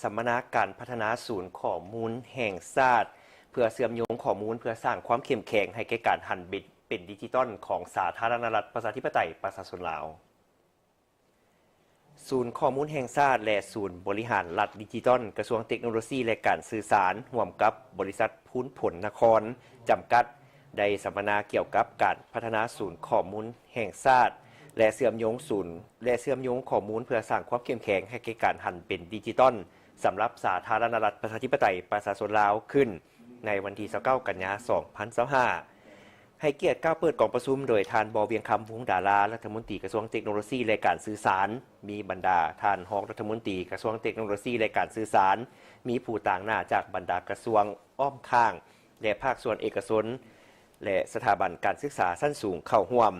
ສຳມະນາການພັດທະນາສູນຂໍ້ມູນແຫ່ງຊາດ ເພື່ອເຊື່ອມໂຍງຂໍ້ມູນ ເພື່ອສ້າງຄວາມເຂັ້ມແຂງໃຫ້ແກ່ການຫັນເປັນ ເປັນດິຈິຕອນຂອງສາທາລະນະລັດ ປະຊາທິປະໄຕ ປະຊາຊົນລາວ. ສູນຂໍ້ມູນແຫ່ງຊາດ ແລະ ສູນບໍລິຫານລັດດິຈິຕອນ ກະຊວງເຕັກໂນໂລຊີ ແລະ ການສື່ສານ ຮ່ວມກັບບໍລິສັດພູນຜົນນະຄອນ ຈຳກັດ ໄດ້ສຳມະນາກ່ຽວກັບການພັດທະນາສູນຂໍ້ມູນແຫ່ງຊາດ ແລະ ເຊື່ອມໂຍງສູນ ແລະ ເຊື່ອມໂຍງຂໍ້ມູນເພື່ອສ້າງຄວາມເຂັ້ມແຂງໃຫ້ແກ່ການຫັນເປັນດິຈິຕອນ ສຳລັບສາທາລະນະລັດ ປະຊາທິປະໄຕ ປະຊາຊົນລາວ ຂຶ້ນໃນວັນທີຊາວເກົ້າ ກັນຍາ ສອງພັນຊາວຫ້າ. ໃຫ້ກຽດກ່າວເປີດກອງປະຊຸມໂດຍທ່ານ ບໍ່ວຽງຄຳ ວົງດາລາ ລັດຖະມົນຕີກະຊວງເຕັກໂນໂລຊີ ແລະ ການສື່ສານ, ມີບັນດາທ່ານຮອງລັດຖະມົນຕີກະຊວງເຕັກໂນໂລຊີ ແລະ ການສື່ສານ, ມີຜູ້ຕາງໜ້າຈາກບັນດາກະຊວງ, ອ້ອມຂ້າງ ແລະ ພາກສ່ວນເອກະຊົນ ແລະ ສະຖາບັນການສຶກສາຊັ້ນສູງເຂົ້າຮ່ວມ.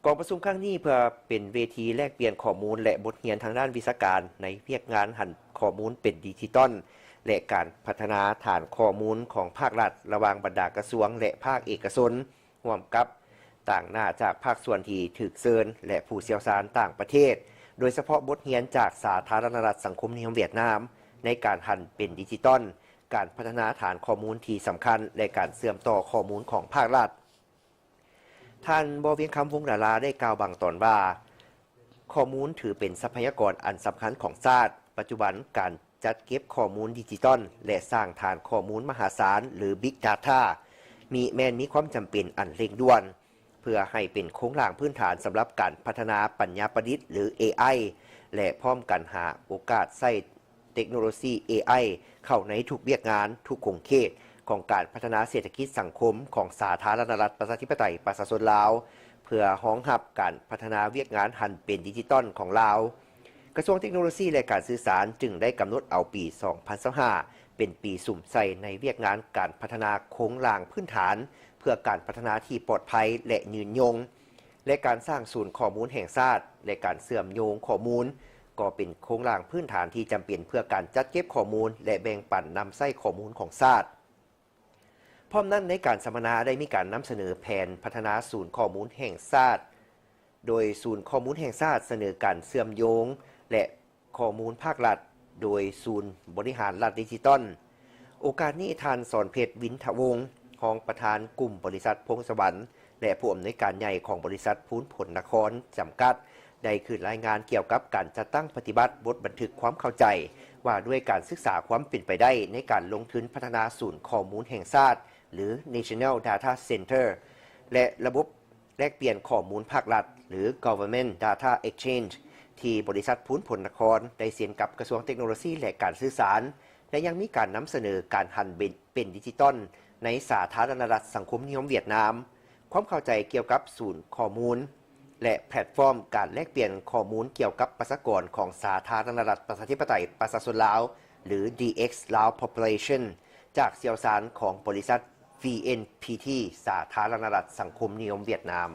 ກອງປະຊຸມຄັ້ງນີ້ເພື່ອເປັນເວທີແລກປ່ຽນຂໍ້ມູນ ແລະ ບົດຮຽນທາງດ້ານວິຊາການໃນວຽກງານຫັນຂໍ້ມູນເປັນດິຈິຕອນ ແລະ ການພັດທະນາຖານຂໍ້ມູນຂອງພາກລັດ ລະຫວ່າງບັນດາກະຊວງ ແລະ ພາກເອກະຊົນ ຮ່ວມກັບຕາງໜ້າຈາກພາກສ່ວນທີ່ຖືກເຊີນ ແລະ ຜູ້ຊ່ຽວຊານຕ່າງປະເທດ, ໂດຍສະເພາະບົດຮຽນຈາກສາທາລະນະລັດສັງຄົມນິຍົມຫວຽດນາມ ໃນການຫັນເປັນດິຈິຕອນ, ການພັດທະນາຖານຂໍ້ມູນທີ່ສຳຄັນ ແລະ ການເຊື່ອມຕໍ່ຂໍ້ມູນຂອງພາກລັດ. ທ່ານ ບໍ່ວຽງຄຳ ວົງດາລາ ໄດ້ກ່າວບາງຕອນວ່າ, ຂໍ້ມູນຖືເປັນຊັບພະຍາກອນອັນສຳຄັນຂອງຊາດ. ປັດຈຸບັນການຈັດເກັບຂໍ້ມູນດິຈິຕອນ ແລະ ສ້າງຖານຂໍ້ມູນມະຫາສານ ຫຼື Big Data ມີ ແມ່ນມີຄວາມຈຳເປັນອັນເລັ່ງດ່ວນ ເພື່ອໃຫ້ເປັນໂຄງລ່າງພື້ນຖານສຳລັບການພັດທະນາປັນຍາປະດິດ ຫຼື ເອໄອ ແລະ ພ້ອມກັນຫາໂອກາດໃຊ້ ເຕັກໂນໂລຊີ ເອໄອ ເຂົ້າໃນທຸກວຽກງານ, ທຸກຂົງເຂດຂອງການພັດທະນາເສດຖະກິດສັງຄົມຂອງສາທາລະນະລັດ ປະຊາທິປະໄຕ ປະຊາຊົນລາວ ເພື່ອຮອງຮັບການພັດທະນາວຽກງານຫັນເປັນດິຈິຕອນຂອງລາວ. ກະຊວງເຕັກໂນໂລຊີ ແລະ ການສື່ສານ ຈຶ່ງໄດ້ກຳນົດເອົາປີສອງພັນຊາວຫ້າ ເປັນປີສຸມໃສ່ໃນວຽກງານການພັດທະນາໂຄງລ່າງພື້ນຖານ ເພື່ອການພັດທະນາທີ່ປອດໄພ ແລະ ຍືນຍົງ. ແລະ ການສ້າງສູນຂໍ້ມູນແຫ່ງຊາດ ແລະ ການເຊື່ອມໂຍງຂໍ້ມູນ ກໍເປັນໂຄງລ່າງພື້ນຖານທີ່ຈຳເປັນເພື່ອການຈັດເກັບຂໍ້ມູນ ແລະ ແບ່ງປັນນຳໃຊ້ຂໍ້ມູນຂອງຊາດ. ພ້ອມນັ້ນ, ໃນການສຳມະນາໄດ້ມີການນຳສະເໜີແຜນພັດທະນາສູນຂໍ້ມູນແຫ່ງຊາດ, ໂດຍສູນຂໍ້ມູນແຫ່ງຊາດສະເໜີການເຊື່ອມໂຍງ ແລະ ຂໍ້ມູນພາກລັດ ໂດຍສູນບໍລິຫານລັດດິຈິຕອນ. ໂອກາດນີ້, ທ່ານ ສອນເພັດ ວິນທະວົງ ຮອງປະທານກຸ່ມບໍລິສັດພົງສະຫວັນ ແລະ ຜູ້ອຳນວຍການໃຫຍ່ຂອງບໍລິສັດພູນຜົນນະຄອນ ຈຳກັດ ໄດ້ຂຶ້ນລາຍງານກ່ຽວກັບການຈັດຕັ້ງປະຕິບັດບົດບັນທຶກຄວາມເຂົ້າໃຈ ວ່າດ້ວຍການສຶກສາຄວາມເປັນໄປໄດ້ໃນການລົງທຶນພັດທະນາສູນຂໍ້ມູນແຫ່ງຊາດ ຫຼື National Data Center ແລະ ລະບົບ ແລກປ່ຽນຂໍ້ມູນພາກລັດ ຫຼື Government Data Exchange ທີ່ບໍລິສັດພູນຜົນນະຄອນໄດ້ເຊັນກັບກະຊວງເຕັກໂນໂລຊີ ແລະ ການສື່ສານ ແລະ ຍັງມີການນຳສະເໜີການຫັນເປັນ ເປັນດິຈິຕອນໃນສາທາລະນະລັດສັງຄົມນິຍົມຫວຽດນາມ, ຄວາມເຂົ້າໃຈກ່ຽວກັບສູນຂໍ້ມູນ ແລະ ແພລດຟອມການແລກປ່ຽນຂໍ້ມູນກ່ຽວກັບປະຊາກອນຂອງສາທາລະນະລັດປະຊາທິປະໄຕປະຊາຊົນລາວ ຫຼື DX Lao Population ຈາກຊ່ຽວຊານຂອງບໍລິສັດ VNPT ສາທາລະນະລັດສັງຄົມນິຍົມຫວຽດນາມ.